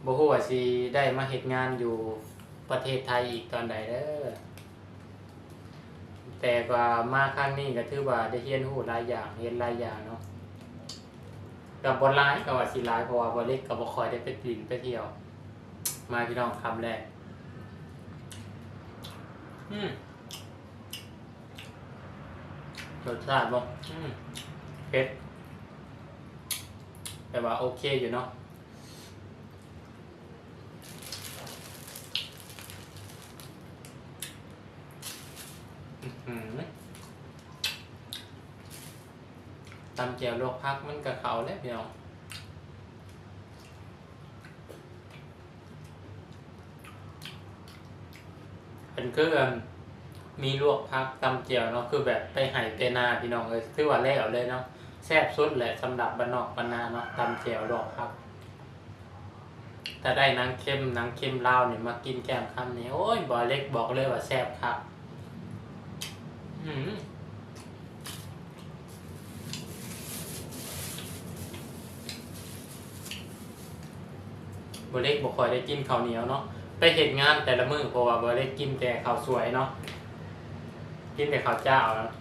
ບໍ່ຮູ້ວ່າຊິໄດ້ມາເຮັດງານຢູ່ປະເທດໄທອີກຕອນໃດເດີ້ ແຕ່ວ່າມາຄັ້ງນີ້ກໍຖືວ່າໄດ້ຮຽນຮູ້ຫຼາຍຢ່າງ ເຫັນຫຼາຍຢ່າງເນາະ ກໍບໍ່ຫຼາຍ ກໍວ່າຊິຫຼາຍ ເພາະວ່າບໍ່ເລັກກໍບໍ່ຄ່ອຍໄດ້ໄປຫຼິ້ນໄປທ່ຽວ. ມາພີ່ນ້ອງ ຄຳແລກ ອືມ ລົດຊາດບໍ່ ອືມ ເຜັດ ແຕ່ວ່າໂອເຄຢູ່ເນາະ. ອືຫື ຕຳແຈ່ວລວກຜັກມັນກໍເຂົ້າແລ້ວພີ່ນ້ອງ. ເປັນຄືອັນ ມີລວກຜັກ ຕຳແຈ່ວເນາະ ຄືແບບໄປໄຮ່ໄປນາພີ່ນ້ອງເອີຍ ຖືວ່າແລ້ວເລີຍເນາະ. ແຊບສຸດແຫຼະສຳລັບບ້ານນອກບ້ານນາເນາະ ຕຳແຈ່ວລວກຜັກ. ຖ້າໄດ້ໜັງເຄັມ ໜັງເຄັມລາວນີ້ມາກິນແກ້ມຄຳນີ້ ໂອ້ຍ ບ່າວເລັກບອກເລີຍວ່າແຊບຄັກ. ອືມ ບ່າວເລັກບໍ່ຄ່ອຍໄດ້ກິນເຂົ້າໜຽວເນາະ ໄປເຮັດງານແຕ່ລະມື້ ເພາະວ່າບ່າວເລັກກິນແຕ່ເຂົ້າສວຍເນາະ ກິນແຕ່ເຂົ້າຈ້າວເນາະ.